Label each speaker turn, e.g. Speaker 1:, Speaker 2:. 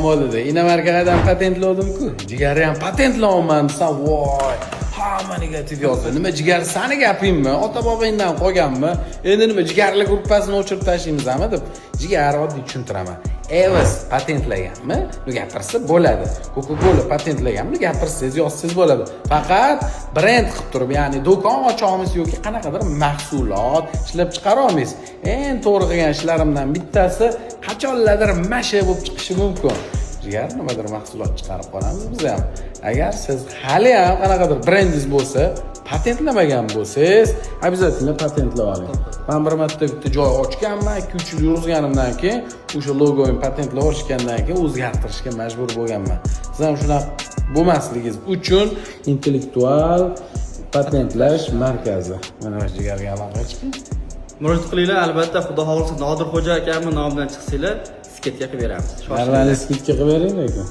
Speaker 1: Bo'ldi. Inomarka qaydan patentlavdim-ku. Jigarni ham patentlayapman desam, voy, hamma negativ yozdi. Nima, jigar sani gapingmi? Ota bobongdan qolganmi? Endi nima, jigarli gruppasini o'chirib tashlaymizmi deb. Jigar, oddiy tushuntiraman. Evos patentlaganmi? Ну, gapirsa bo'ladi. Coca-Cola patentlaganmi? Gapirsangiz, yozsangiz bo'ladi. Faqat brend qilib turib, ya'ni do'kon ocha olmaysiz yoki qanaqadir mahsulot ishlab chiqara olmaysiz. Eng to'g'ri qilgan ishlarimdan bittasi qachonlardir masha bo'lib chiqishi mumkin. Jigar, nimadir mahsulot chiqarib qolamiz biz ham. Agar siz hali ham qanaqadir brendingiz bo'lsa, patentlamagan bo'lsangiz, обязательно patentlab oling. Man bir marta bitta joy ochganman, 2-3 yil yurgizganimdan keyin o'sha logoyim patentlab olishgandan keyin o'zgartirishga majbur bo'lganman. Siz ham shunaqa bo'lmasligingiz uchun Intellektual patentlash markazi. Mana shu jigarga aloqa chiqing.
Speaker 2: Murojaat qilinglar, albatta, xudo xohlasa, Nodirxo'ja akamni nomidan chiqsanglar, скидка qilib beramiz.
Speaker 1: Нормальный скидка qilib bering lekin.